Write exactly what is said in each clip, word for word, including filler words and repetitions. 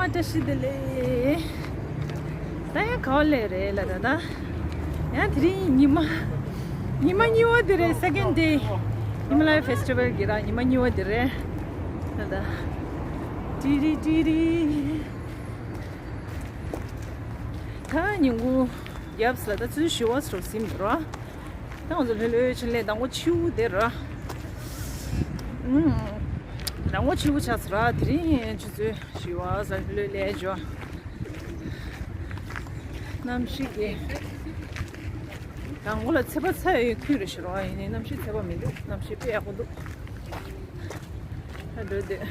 བཀྲ་ཤིས་བདེ་ལེགས། ད་ཡང་ག་བ་སླེབས་རེད་ལ་ད་ད། ཡང་དེ་རིང་ཉི་མ། ཉི་མ་གཉིས་པ་དེ་རེད། second day Himalaya festival གི་ར་ཉི་མ་གཉིས་པ་དེ་རེད། ད་ད། ཏི་རི་ཏི་རི། ད་ཉིན་གུང་རྒྱབ་ལ་ད་ཚུལ་ཞི་བ་སོགས་ཟིན་ར། ད་ང་ཚོ་ལྷོད་ལྷོད་ཕྱིན་ལས་ཟླ་ངོ་ཕྱི་པོ་དེ་ར། ཨུམ། ཟླ་ངོ་ཕྱི་པོ་ཆགས་སོང་ར། དེ་རིང་ཆུ་ཚོད་བཞི་པ་ཟ་ལྷོད་ལྷོད་སླེབས་འཇོག་གནམ་གཤིས་ཀྱི། དང་པོ་ལ་ཚ་བ་ཚ་ཡོད་ཁུལ་རེད་ཤི་རོ། ཡིན་ནའི་གནམ་གཤིས་ཚ་བ་མི་འདུག་གནམ་གཤིས་དཔེ་ཡག་པོ་འདུག་ད་འགྲོ་དུས།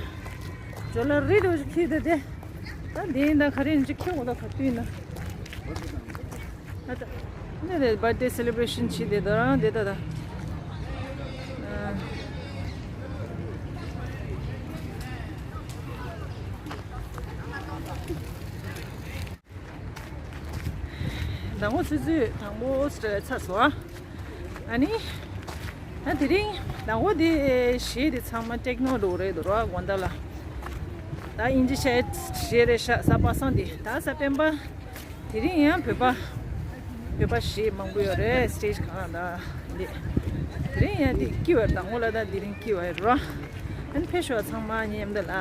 ཇོ་ལ་རི་རུ་ཁྱེར་དུ་དེ། ད་འདི་ཡིན་ད་ག་རེ་ཡིན་ཅིག་ཁྱེར་འོ་ད་ག་དུས་ཡིན་ན། ད་ད། འདི་རེད། birthday celebration བྱེད་དེ་ད་རང་དེ་ད་ད། ཨ། ཟླ་ངོ་ཆུ་ཚོད་དང་པོ་ཚར་སོང་ཨ། ཨ་ནི། ད་དེ་རིང་ཟླ་ངོ་འདི་གཞས་དེ་ཚང་མ་techno འགྲོ་རེད་འདུག་ར་དགོང་དག་ལ། ད་དབྱིན་ཇི་གཞས་གཞས་རེད་ཤག་གཟའ་པ་སངས་དེ་ད་གཟའ་སྤེན་པ། དེ་རིང་ཡང་བོད་པ། བོད་པ་གཞས་མང་པོ་ཡོད་རེད་stage གང་ལ་ད་འདི། དེ་རིང་ཡང་འདི་སྐྱིད་པ་རེད། ཟླ་ངོ་ལ་ད་དེ་རིང་སྐྱིད་པ་ཡོད་ར། ཨ་ནི་ཕེབས་ཤོག་ཚང་མ་མཉམ་དུ་ལ།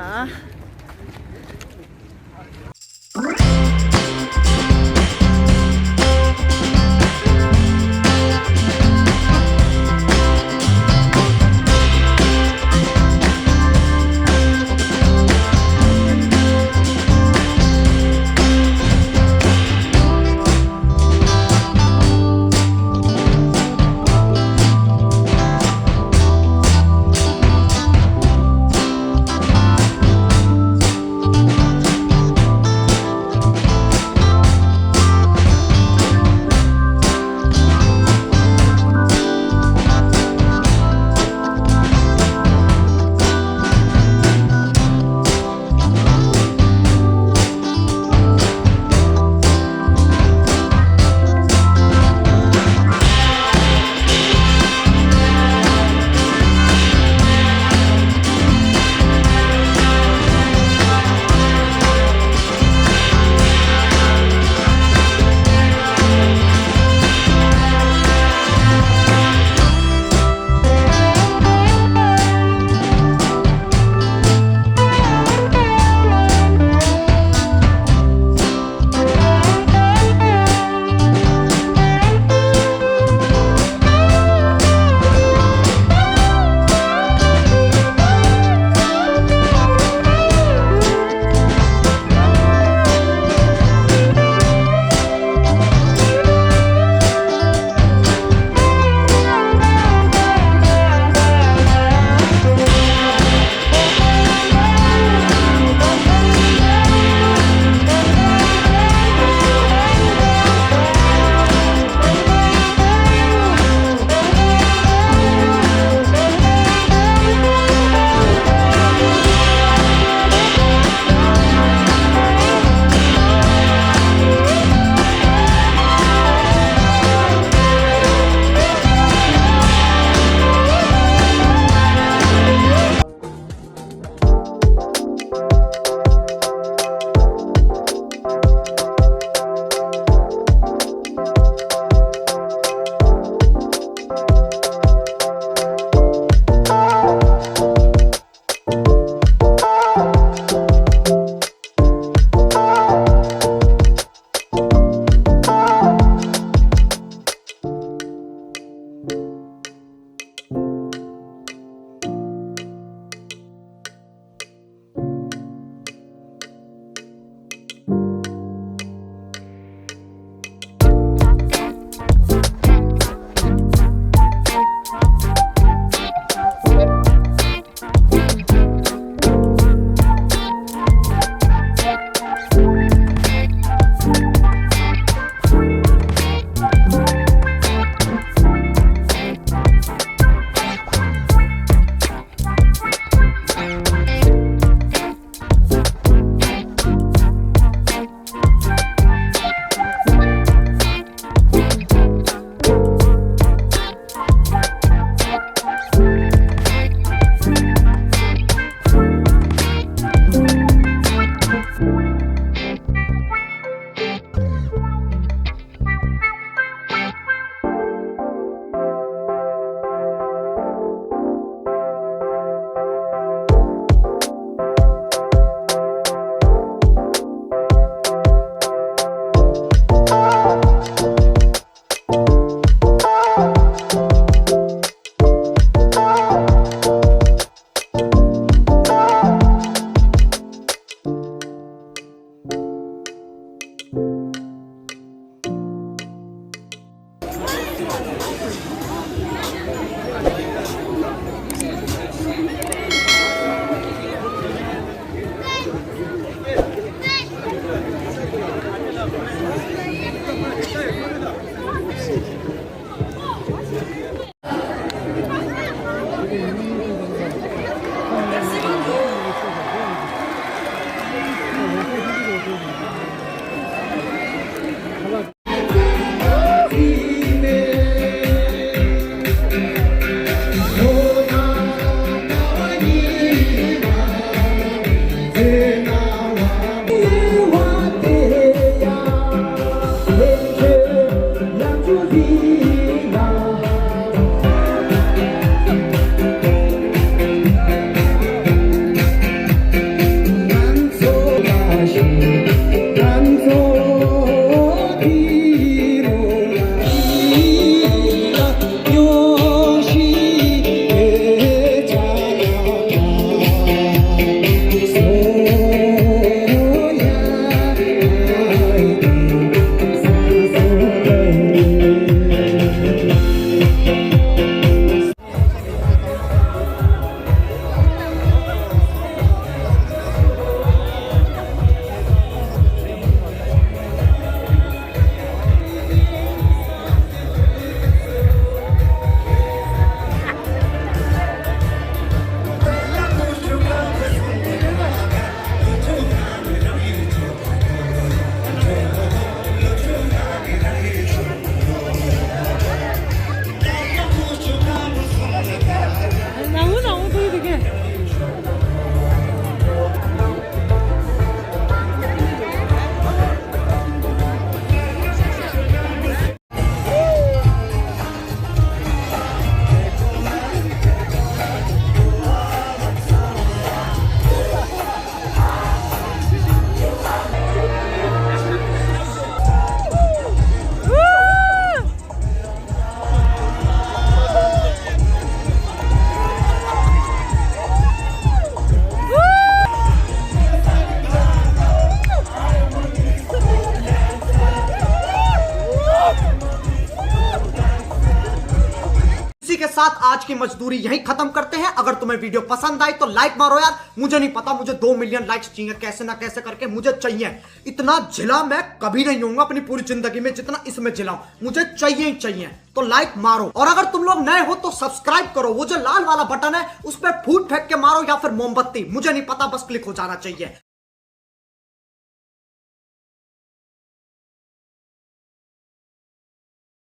इसी के साथ आज की मजदूरी यहीं खत्म करते हैं। अगर तुम्हें वीडियो पसंद आई तो लाइक मारो यार। मुझे नहीं पता, मुझे दो मिलियन लाइक्स चाहिए कैसे ना कैसे करके, मुझे चाहिए। इतना झिला मैं कभी नहीं होऊंगा अपनी पूरी जिंदगी में जितना इसमें झिला हूं। मुझे चाहिए ही चाहिए। तो लाइक मारो, और अगर तुम लोग नए हो तो सब्सक्राइब करो। वो जो लाल वाला बटन है उस पर फूट फेंक के मारो या फिर मोमबत्ती, मुझे नहीं पता, बस क्लिक हो जाना चाहिए।